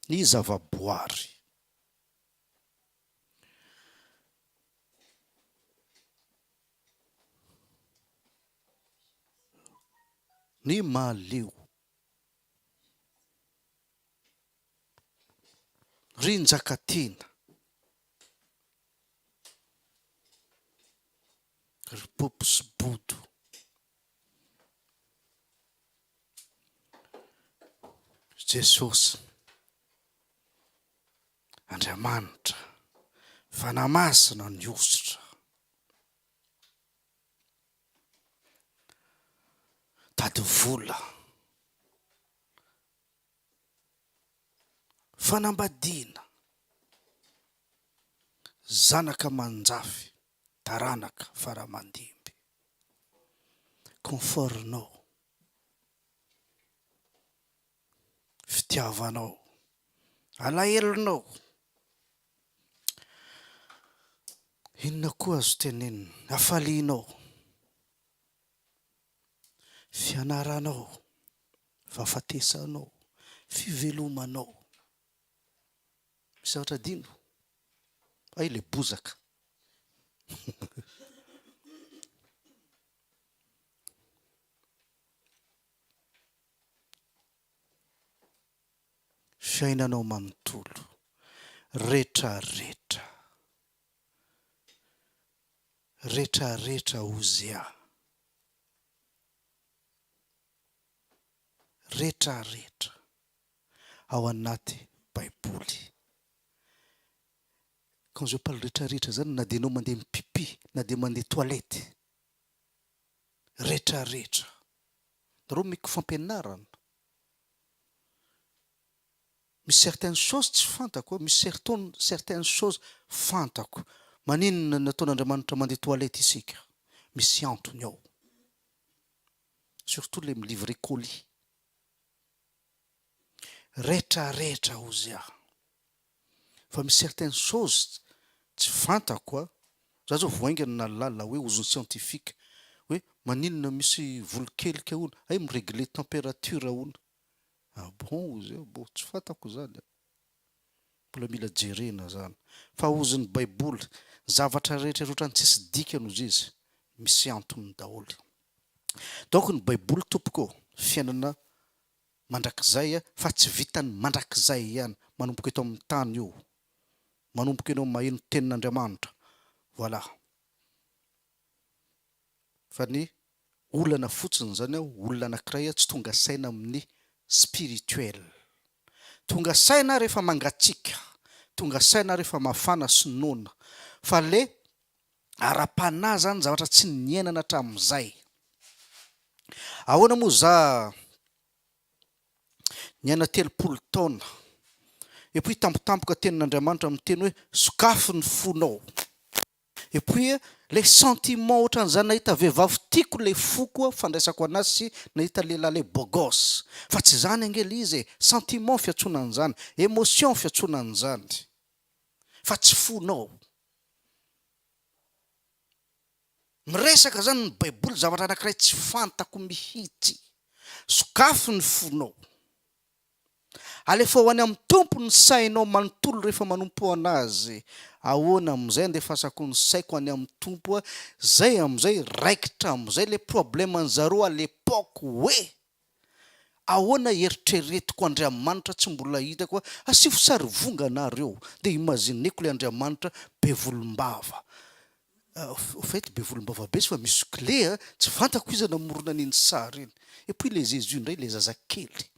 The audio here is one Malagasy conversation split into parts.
Ny zavaboary. Ny mahaleo. Ry Njakatiana. Ry Popo sy Bodo. Jesosy. Andriamanitra. Fanahy Masina nihosotra. Tady vola. Fanambadiana. Zanaka aman-jafy, taranaka fara aman-dimby. Confort-nao. Fitiavanao. Alahelonao. Inona koa azo tenenina? Hafalianao. Fianaranao. Fahafatesanao. Fivelomanao. Misy zavatra adino? Hay le bozaka. Fiainanao manontolo. Retraretra. Retraretra Ozea. Retraretra. Ao anaty baiboly. Quand je parle retraretra zany na dia enao mandeha mi-pipi, na dia mandeha toilette. Retraretra. Nareo omeko fampianarana. Misy certaines choses tsy fantako, misy certain certaines choses fantako. Maninona nataon'Andriamanitra mandeha toilette isika? Misy antony ao. Surtout le mi-livrer colis. Retraretra hozy aho. Fa misy certaines choses tsy fantako a! Za zao vao haingana nahalala hoe ozon'ny scientifique hoe maninona misy volokelika hono, hay mi-regler température hono. Ah bon ozy a! Bon tsy fantako zany a! Mbola mila jerena zany. Fa ozin'ny baiboly, zavatra rehetra rehetra otrany tsisy dikany ozy izy, misy antony daholo. Donc ny baiboly tompoko ô, fiainana mandrakizay fa tsy vitan'ny mandrakizay ihany, manomboka eto amin'ny tany io, manomboka enao maheno tenin'Andriamanitra, voilà. Fa ny olana fotsiny zany an, olona anakiray tsy tonga saina amin'ny spirituel. Tonga saina rehefa mangatsiaka, tonga saina rehefa mafana sy noana, fa le ara-panahy zany zavatra tsy niainana hatramin'izay. Ahoana moa za niaina 30 taona et puis tampotampoka tenin'Andriamanitra miteny hoe sokafy ny fonao. Et puis le sentiment ohatran'izany nahita vehivavy tiako le foko fandraisako anazy sy nahita lehilahy le beau gosse. Fa tsy izany ange le izy e, sentiment fiantsoana an'izany, émotion fiantsoana an'izany. Fa tsy fonao. Miresaka zany ny baiboly zavatra anakiray tsy fantako mihitsy. Sokafy ny fonao. Alefao any amin'ny Tompo ny sainao manontolo rehefa manompo an'Azy. Ahoana amin'izay andefasako ny saiko any amin'ny Tompo a? Zay amin'izay raikitra amin'izay le problème an'zareo à l'époque hoe ahoana eritreretiko Andriamanitra tsy mbola hitako a, asio sarivongana areo de imagineko le Andriamanitra be volombava. Au fait be volombava be izy fa musclé a, tsy fantako iza namorona an'iny sary iny. Et puis le Jésus indray le zazakely.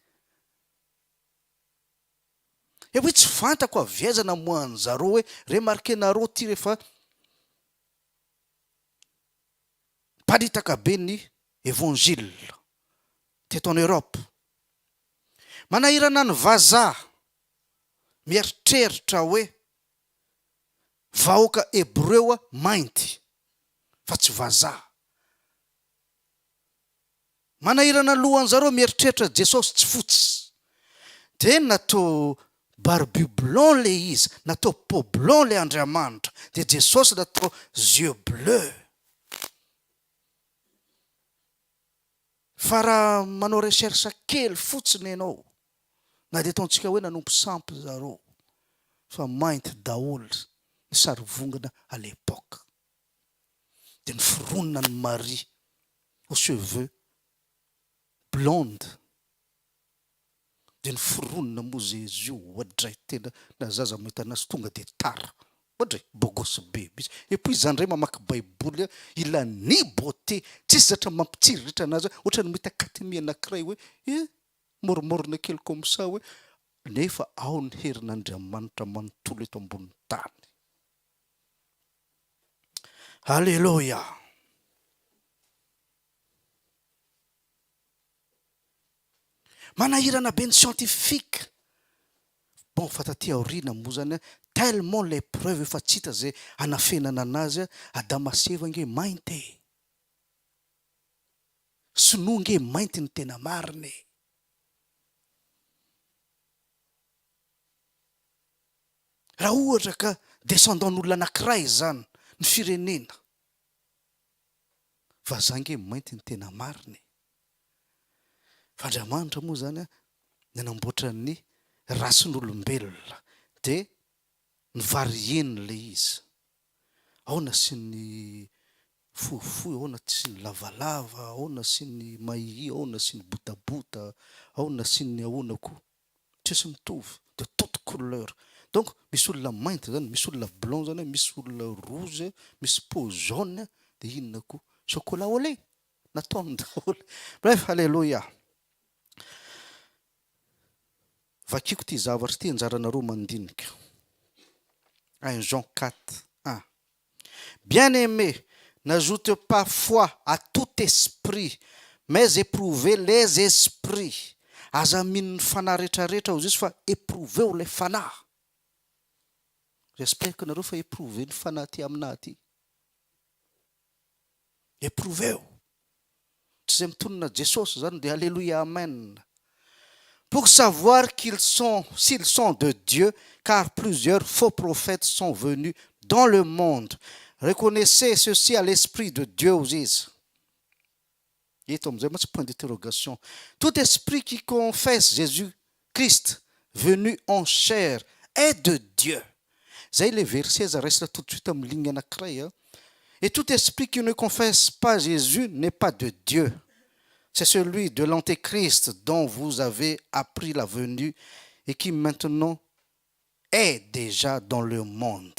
Et puis tsy fantako avy aiza namoahan'zareo hoe remarquer-nareo ty refa miparitaka be ny évangile teto en Europe. Manahirana ny vazaha mieritreritra hoe vahoaka hebreo mainty fa tsy vazaha. Manahirana lohan'zareo mieritreritra Jesosy tsy fotsy. De natao barbu blanc le izy, natao peau blanc le Andriamanitra, de Jesosy natao yeux bleu. Fa raha manao recherche kely fotsiny ianao. Na dia ataontsika hoe nanompo sampy zareo fa mainty daholo ny sarivongana à l'époque. Dia niforonina an'i Marie aux cheveux blonde. Dia niforonina moa Jésus oadray tena na zaza mahita anazy tonga dia tara. Oadray, beau gosse be mihitsy. Et puis za ndray mamaky baiboly a, il a ny beauté, tsisy zatra mampitsiriritra anazy ohatran'ny mahita katemi anakiray hoe eh moromorona kely comme ça hoe nefa ao ny herin'Andriamanitra manontolo eto ambonin'ny tany. Alléluia. Manahirana be ny scientifique. Bon fa taty aoriana moa zany tellement les preuves efa tsy hita zay hanafenana anazy, Adama sy Eva ange mainty e! Sinoa nge mainty ny tena marina e! Raha ohatra ka descendant n'olona anakiray izany ny firenena, vazaha nge mainty ny tena marina e! Fa Andriamanitra moa izany nanamboatra ny rasin'olombelona dia ni-varier-ny ilay izy. Ao nasiany fohifohy, ao nasiany lavalava, ao nasiany mahihia, ao nasiany botabota, ao nasiany ahoana koa. Tsisy mitovy, de toute couleur. Donc misy olona mainty zany, misy olona blanc zany, misy olona rouge, misy peau jaune, dia inona koa? Chocolat au lait? Nataony daholo. Bref, Alléluia. Vakiko ity zavatra ity anjaranareo mandinika. 1 Jean 4, 1. Bien-aimés, n'ajoutez pas foi à tout esprit, mais éprouvez les esprits. Aza mino ny fanahy rehetrarehetra hozy izy fa éprouvez-o ilay fanahy. J'espère que nareo fa éprouver ny fanahy aty aminahy aty. Éprouvez-o. Tsy izay mitonona Jesosy zany dia Alléluia Amen. Pour savoir qu'ils sont, s'ils sont de Dieu, car plusieurs faux prophètes sont venus dans le monde. Reconnaissez ceci à l'esprit de Dieu hozy izy. Eto amin'izay mantsy point d'interrogation. Tout esprit qui confesse Jésus Christ venu en chair est de Dieu. Zay le verset aza raisina tout de suite amin'ny ligne anakiray a. Et tout esprit qui ne confesse pas Jésus n'est pas de Dieu. C'est celui de l'antéchrist dont vous avez appris la venue et qui maintenant est déjà dans le monde.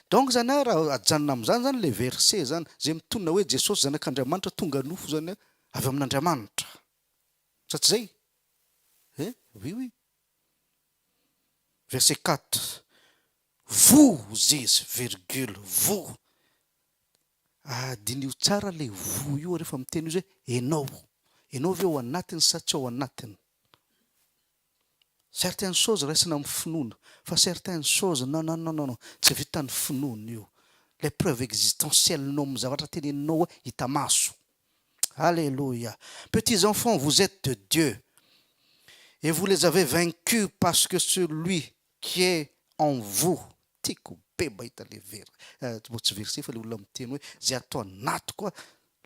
Donc zany a raha ajanona amin'izany zany le verset zany, zay mitonona hoe Jesosy zanak'Andriamanitra tonga nofo zany avy amin'Andriamanitra. Sa tsy zay? Eh oui oui. Verset 4, Vous izy virgule vous. Ah diniho tsara le vous io rehefa miteny izy hoe enao. Enao ve ao anatiny sa tsy ao anatiny? Certaines choses raisina amin'ny finoana fa certaines choses non non non non tsy vitan'ny finoana io. Les preuves existentielles-nao amin'ny zavatra teneninao hita maso. Alléluia. Petits enfants, vous êtes de Dieu et vous les avez vaincus parce que celui qui est en vous, tiako be mahita le ver, bon tsy verset fa le olona miteny hoe zay ato anatiko a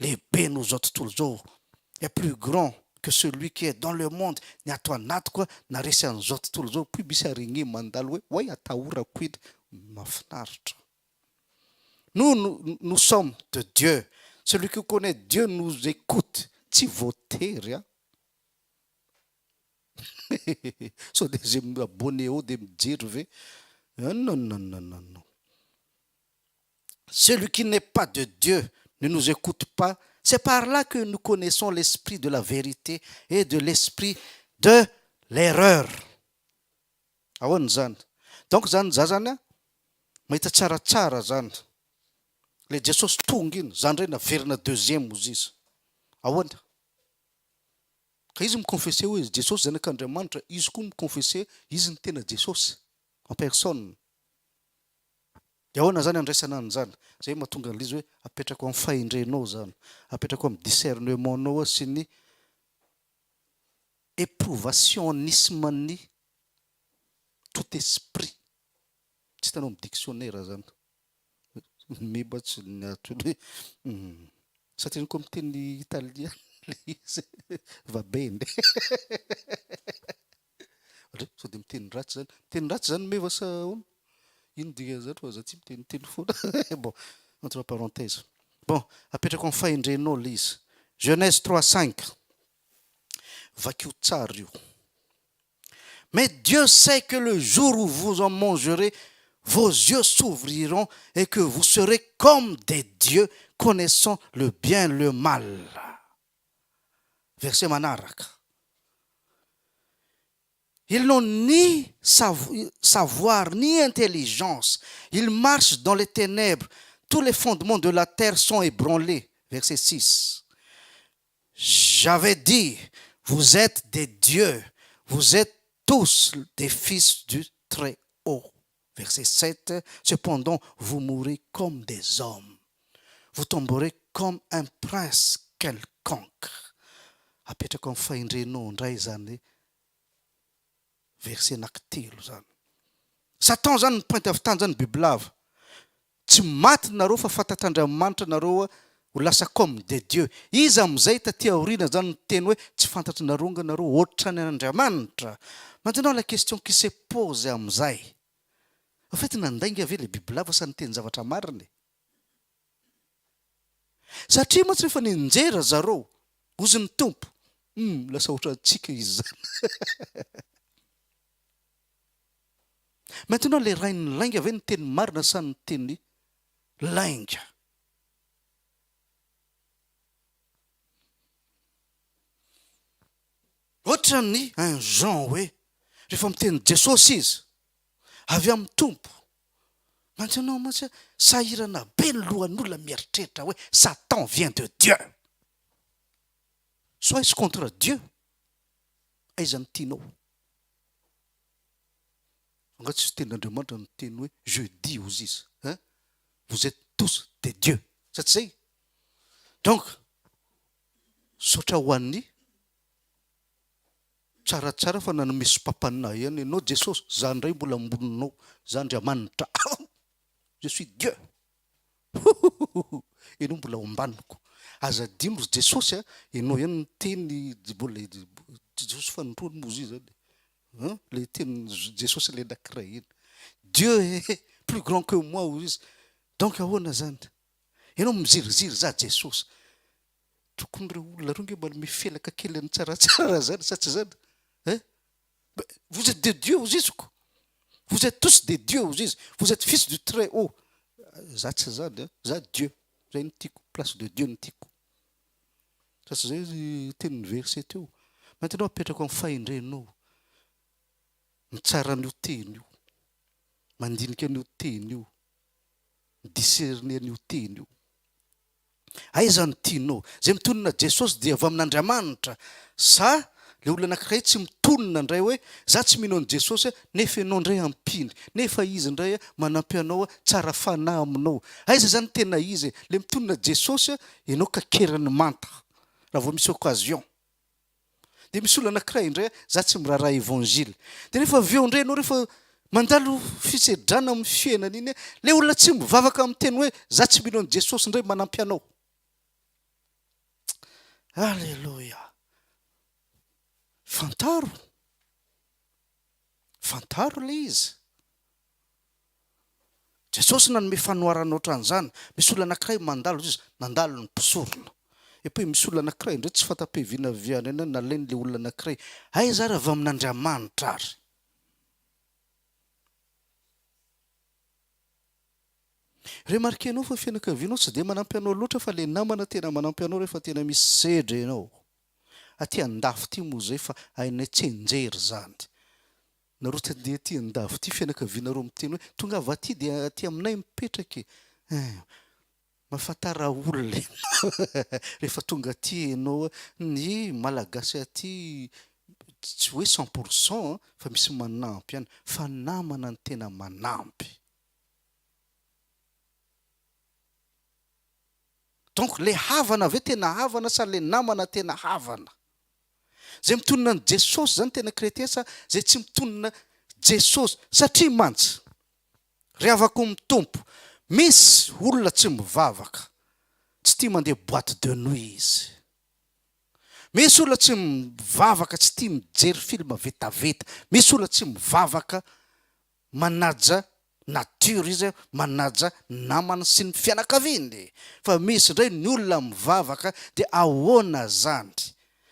lehibe noho zao tontolo zao, est plus grand que celui qui est dans le monde, ny ato anatiko a naresy an'izao tontolo zao, puis misy araignée mandalo hoe oay atahorako iny, mahafinaritra. Nous, nous, nous sommes de Dieu. Celui qui connaît Dieu nous écoute. Tsy voatery an. Sao dia izay mi-abonné ao dia mijery ve? Non, non, non, non, non. Celui qui n'est pas de Dieu ne nous écoute pas. C'est par là que nous connaissons l'esprit de la vérité et de l'esprit de l'erreur. Ahoana izany? Donc zany za zany an, mahita tsaratsara zany. Le Jesosy tonga iny, za ndray naverina deuxième ozy izy. Ahoana? Ka izy mi-confesser hoe Jesosy zanak'Andriamanitra, izy koa mi-confesser izy ny tena Jesosy en personne. De ahoana zany andraisana an'izany? Zay mahatonga an'ilay izy hoe apetrako amin'ny fahendrenao zany, apetrako amin'ny discernement-nao sy ny éprouvationnisme-n'ny tout esprit. Tsy hitanao amin'ny dictionnaire zany. Meba tsy ny ato hoe sa teneniko amin'ny teny italien le izy va bene. ratsy zany. Miteny ratsy zany meva sa ahoana? Ino dikan'izany fa za tsy miteniteny foana. Bon, entre parenthèse. Bon, apetrako amin'ny fahendrenao ilay izy. Genèse 3 5. Vakio tsara io. Mais Dieu sait que le jour où vous en mangerez, vos yeux s'ouvriront et que vous serez comme des dieux connaissant le bien le mal. Verset manaraka. Ils n'ont ni savoir ni intelligence. Ils marchent dans les ténèbres. Tous les fondements de la terre sont ébranlés. Verset 6. J'avais dit, vous êtes des dieux, vous êtes tous des fils du Très-Haut. Verset 7. Cependant, vous mourrez comme des hommes. Vous tomberez comme un prince quelconque. Apetrako amin'ny fahendrenao indray zany verset anankitelo zany. Satan zany nipointy avy tany zany bibilava. Tsy maty nareo fa fantatr'Andriamanitra nareo ho lasa comme des dieux. Iza amin'izay taty aoriana zany niteny hoe tsy fantatrinareo nga nareo ohatrany an'Andriamanitra. Maintenant la question qui se pose amin'izay. En fait nandainga ve le bibilava sa niteny zavatra marina e? Satria mantsy rehefa nianjera zareo, hozy ny Tompo, hum lasa ohatrantsika izy zany. Maintenant le rain'ny lainga ve niteny marina sa niteny lainga? Ohatran'ny un Jean hoe rehefa miteny Jesosy izy, avy amin'ny Tompo. Maintenant mantsy sahirana be ny lohan'olona mieritreritra hoe Satan vient de Dieu. Soit izy contre Dieu, aiza no tianao? Angaha tsy tenin'Andriamanitra no niteny hoe je dis hozy izy hein, vous etes tous des dieux, sa tsy zay? Donc misaotra ho an'ny tsaratsara fa nanome sopapa-nahy ihany ianao Jesosy, za ndray mbola amboninao, za Andriamanitra, je suis Dieu, huhuhuhu, ianao mbola ao ambaniko, aza adino ry Jesosy a, ianao ihany niteny mbola Jesosy fanindroany moa izy io zany e, hein, le tenin'i Jesosy le anakiray iny, Dieu est plus grand que moi hoy izy, donc ahoana zany, ianao miziriziry za Jesosy, Tokony ireo olona ireo nge manome felaka kely an'i tsaratsara zany sa tsy zany eh? Vous êtes des dieux hozy izy ko. Vous êtes tous des dieux hozy izy. Vous êtes fils du très haut. Za tsy zany a, za Dieu. Zay no tiako, place de Dieu no tiako. Sa tsy zay tenin'ny verset teo. Maintenant apetrako amin'ny fahendrenao. Mitsara an'io teny io. Mandinika an'io teny io. Mi-discerner an'io teny io. Aiza no tianao? Zay mitonona Jesosy dia avy amin'Andriamanitra sa le olona anakiray tsy mitonona ndray hoe za tsy mino an'i Jesosy nefa ianao ndray ampiny nefa izy ndray manampy anao tsara fanahy aminao. Aiza zany tena izy e? Le mitonona Jesosy ianao kakerany manta raha vao misy occasion. Dia misy olona anakiray indray, za tsy miraharaha evangile. Dia rehefa avy eo indray ianao rehefa mandalo fisedrana amin'ny fiainana iny, le olona tsy mivavaka miteny hoe za tsy mino an'i Jesosy indray manampy anao. Alléluia. Fantaro. Fantaro ilay izy. Jesosy nanome fanoharana ohatran'izany. Misy olona anankiray mandalo izy, nandalo ny mpisorona. Et puis misy olona anankiray indray tsy fanta-piaviana avy any any nalain'ilay olona anankiray. Aiza ary avy amin'Andriamanitra ary? Remarquer-nao fa fianakavianao tsy dia manampy anao loatra fa ilay namana tena manampy anao rehefa tena misy sedra ianao. Aty andafy ity moa izay fa hainay tsianjery izany. Nareo tsy andeha aty andafy ity fianakavianareo miteny hoe tongava aty dia aty aminay mipetraka e! Hein! Mahafantara olona ianao rehefa tonga aty ianao ny malagasy aty tsy hoe cent pour cent fa misy manampy ihany fa namana no tena manampy. Donc le havana ve tena havana sa le namana tena havana? Zay mitonona an'i Jesosy zany tena chrétien sa zay tsy mitonona Jesosy? Satria mantsy ry havako amin'ny Tompo misy olona tsy mivavaka, tsy tia mandeha boite de nuit izy. Misy olona tsy mivavaka tsy tia mijery film vetaveta. Misy olona tsy mivavaka manaja nature izy, manaja namany sy ny fianakaviany. Fa misy indray ny olona mivavaka dia ahoana zany?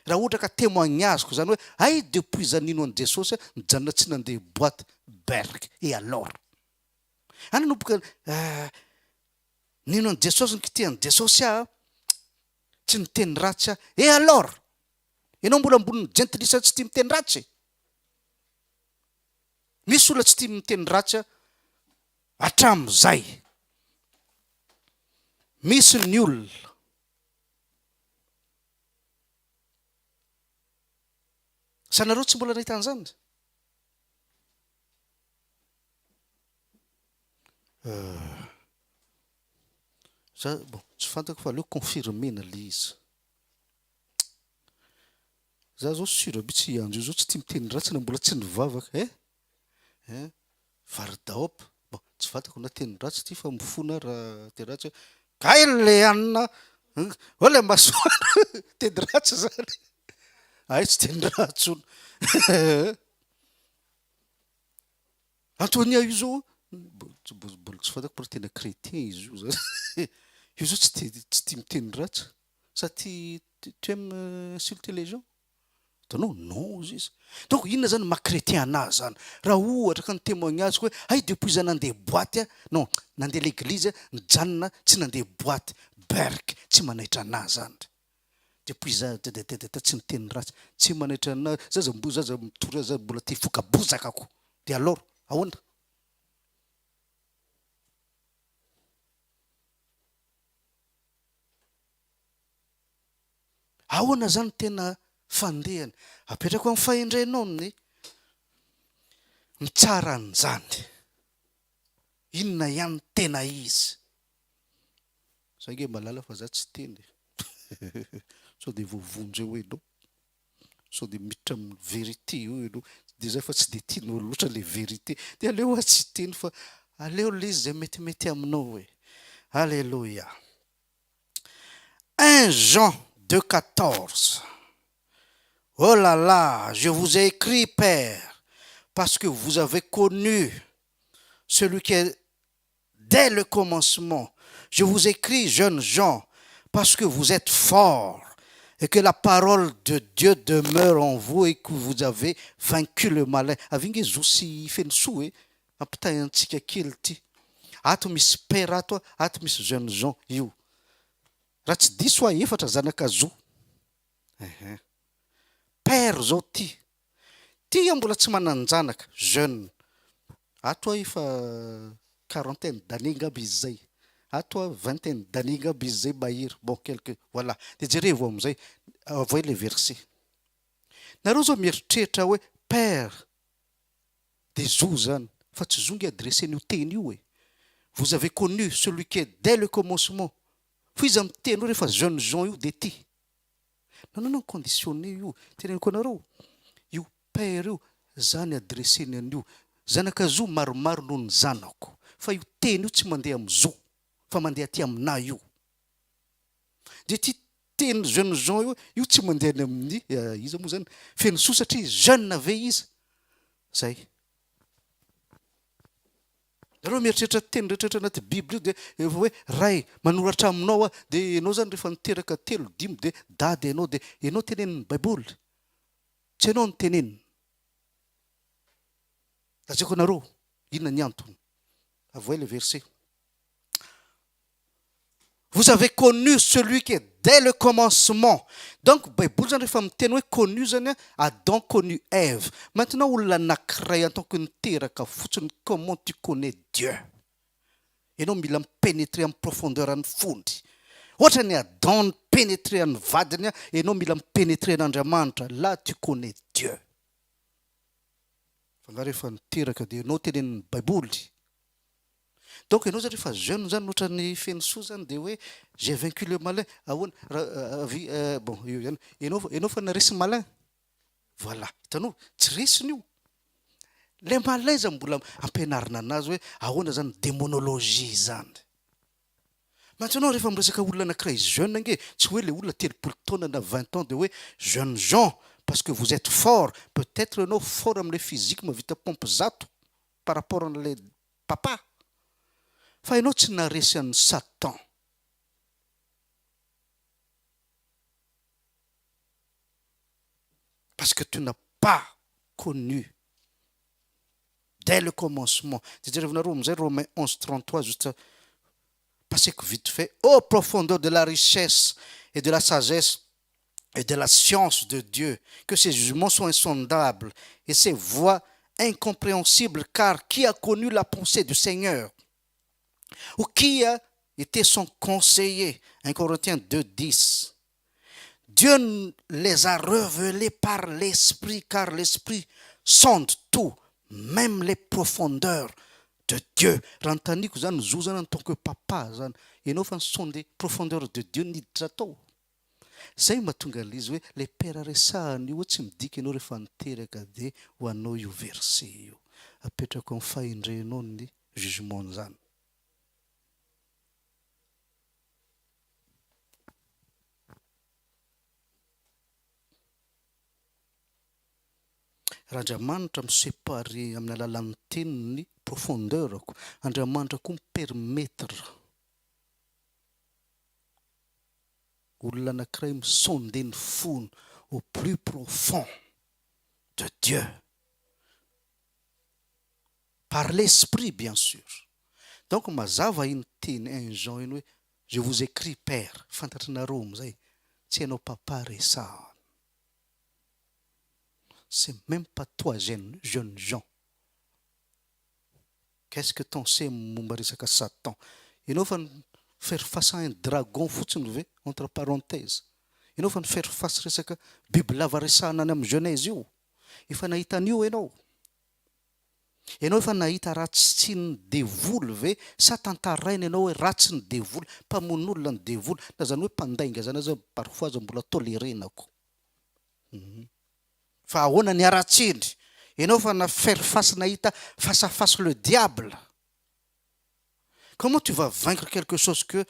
Raha ohatra ka témoignage-ko zany hoe hay depuis za nino an'i Jesosy aho nijanona tsy nandeha boite berk et alors? Any nanomboka nino an'i Jesosy nikitihan'i Jesosy aho tsy niteny ratsy aho et alors? Ianao mbola ambonin'ny jentilisa tsy tia miteny ratsy? Misy olona tsy tia miteny ratsy hatramin'izay. Misy ny olona. Sa nareo tsy mbola nahita an'izany? Euh, za bon, tsy fantako fa aleo confirmer-na le izy. Za zao sur mitsy i Andry io zao tsy tia miteny ratsy na mbola tsy nivavaka eh! eh! Vardaop, bon tsy fantako na teny ratsy ity fa mifona aho raha teny ratsy hoe kay le anona oh le masoandro teny ratsy zany ay tsy teny ratsy hono Antonia io zao mbola tsy fantako mbola tena chrétien izy io zany io zao tsy tia tsy tia miteny ratsy Sa tu tu aimes insulter les gens? Hitanao? Non hozy izy. Donc inona zany maha chrétien anahy zany? Raha ohatra ka ny témoignage-ko hoe hay depuis za nandeha boite non nandeha l'église nijanona tsy nandeha boite beurk tsy manaitra anahy zany. Depuis za dedededede tsy niteny ratsy tsy manaitra anahy za za mbo za za mitory aza mbola te hifoka bozaka ko de alors ahoana? Ahoana izany tena fandehany? Apetrako amin'ny fahendrenao ny mitsara an'izany. Inona ihany no tena izy? Za nge mahalala fa za tsy teny e. Sao dia voavonjy eo enao. Sao dia miditra amin'ny vérité eo ianao. Dia zay fa tsy dia tianao loatra ilay vérité. Dia aleo aho tsy hiteny fa aleo ilay izy izay metimety aminao e. Alléluia. 1 Jean 2 14 Oh là là, je vous ai écrit, Père, parce que vous avez connu celui qui est dès le commencement. Je vous écris, jeunes gens, parce que vous êtes forts et que la parole de Dieu demeure en vous et que vous avez vaincu le malin. Avy nge zo sy Fenosoa e, ampitahy antsika kely ity. Ato misy père ato, ato misy jeune gens io. Raha tsy diso aho efatra zanaka zo. Ehe. Père zao ty. Ty aho mbola tsy manan-janaka, jeune. Ato aho efa quarantaine d'années angamba izy zay. Ato aho vingtaine d'années angamba izy zay mahery. Bon quelque, voilà. De jerevo amizay, avoay le verset. Nareo zao mieritreritra hoe père de zo zany, fa tsy zo nge adressen'io teny io e. Vous avez connu celui qui est dès le commencement. Fa iza miteny hoe rehefa jeune gens io de ty. Non non non conditionné io, teneniko anareo, io père io za ny adresseny an'io, zanaka zo maromaro noho ny zanako, fa io teny io tsy mandeha am zo fa mandeha aty aminà io, de ty teny jeune gens io, io tsy mandeha any amin'ny iza moa zany, Fenosoa satria jeune ve izy? Zay. Nareo mieritreritra teny rehetra anaty bible io dia efa hoe Ray manoratra aminao aho dia ianao zany rehefa niteraka telo dimy dia dada ianao dia ianao tenenin'ny baiboly tsy ianao no tenenina lazaiko anareo inona ny antony avoay le verset Vous avez connu celui qui est dès le commencement. Donc baiboly zany rehefa miteny hoe connu zany an, Adam connu Ève. Maintenant olona anakiray en tant que niteraka fotsiny comment tu connais Dieu? Ianao mila mi-pénétrer amin'ny profondeur an'ny fony. Ohatra ny Adam ni-pénétrer an'ny vadiny an, ianao mila mi-pénétrer an'Andriamanitra, là tu connais Dieu. Fa nga rehefa niteraka dia ianao tenenin'ny baiboly? Donc ianao zany rehefa jeune zany ohatran'ny Fenosoa zany dia hoe j'ai vaincu le malin, ahoana raha avy bon eo ihany, ianao ianao fa naresy malin? Voilà, hitanao tsy resiny io, le malin zany mbola ampianarina anazy hoe ahoana zany demonologie zany. Maintenant rehefa miresaka olona anakiray jeune ange tsy hoe le olona 30 taona na 20 ans de hoe jeune gens parce que vous etes fort, peut etre ianao fort amle physique mahavita pompe 100 par rapport anle papa fa ianao tsy naharesy an'i satan. Parce que tu n'as pas connu dès le commencement. Dia jerevinareo amin'izay Romains 11 33 juste paseko vite fait. Ô profondeur de la richesse et de la sagesse et de la science de Dieu, que ses jugements sont insondables et ses voies incompréhensibles, car qui a connu la pensée du Seigneur? Ou qui a été son conseiller? 1 Corinthiens 2 10. Dieu les a révélés par l'Esprit, car l'Esprit sonde tout, même les profondeurs de Dieu. Raha anontaniako zany zo zany en tant que papa zany, ianao efa ni-sonder profondeur de Dieu niditra tao? Zay mahatonga an'ilay izy hoe le père resahana io tsy midika ianao rehefa niteraka de ho anao io verset io. Apetrako amin'ny fahendrenao ny jugement zany. Raha Andriamanitra mi-separer amin'ny alalan'ny teniny ny profondeur-ko, Andriamanitra koa mi-permettre olona anankiray mi-sonder ny fony au plus profond de Dieu. Par l'esprit bien sur. Donc mazava iny teny un Jean iny hoe je vous écris père, fantatrinareo amizay, tsy ianao papa resahana. C'est même pas toi jeune jeune Jean. Qu'est-ce que t'en sais momba resaka satan? Ianao efa faire face à un dragon fotsiny ve entre parenthèse? Ianao efa ni-faire face resaka biby lava resahana any amin'ny genèse io? Efa nahita an'io ianao? Ianao efa nahita ratsitsin'ny devoly ve sa tantaraina ianao hoe ratsy ny devoly, mpamono olona ny devoly, na zany hoe mpandainga zany aza parfois aza mbola tolerenako. Hum. Fa ahoana ny haratsiny? Ianao efa na faire face nahita face à face le diable? Comment tu vas vaincre quelque chose que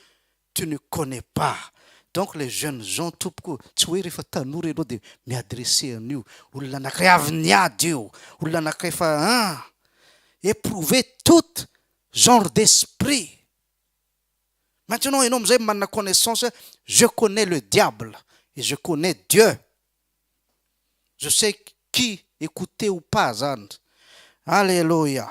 tu ne connais pas? Donc les jeunes gens tompoko tsy hoe rehefa tanora ianao dia mi-adresser an'io olona anankiray avy niady io, olona anankiray efa an! éprouvé tout genre d'esprit. Maintenant ianao amin'izay manana connaissance je connais le diable et je connais Dieu. Je sais qui écouter ou pas zany. Alléluia.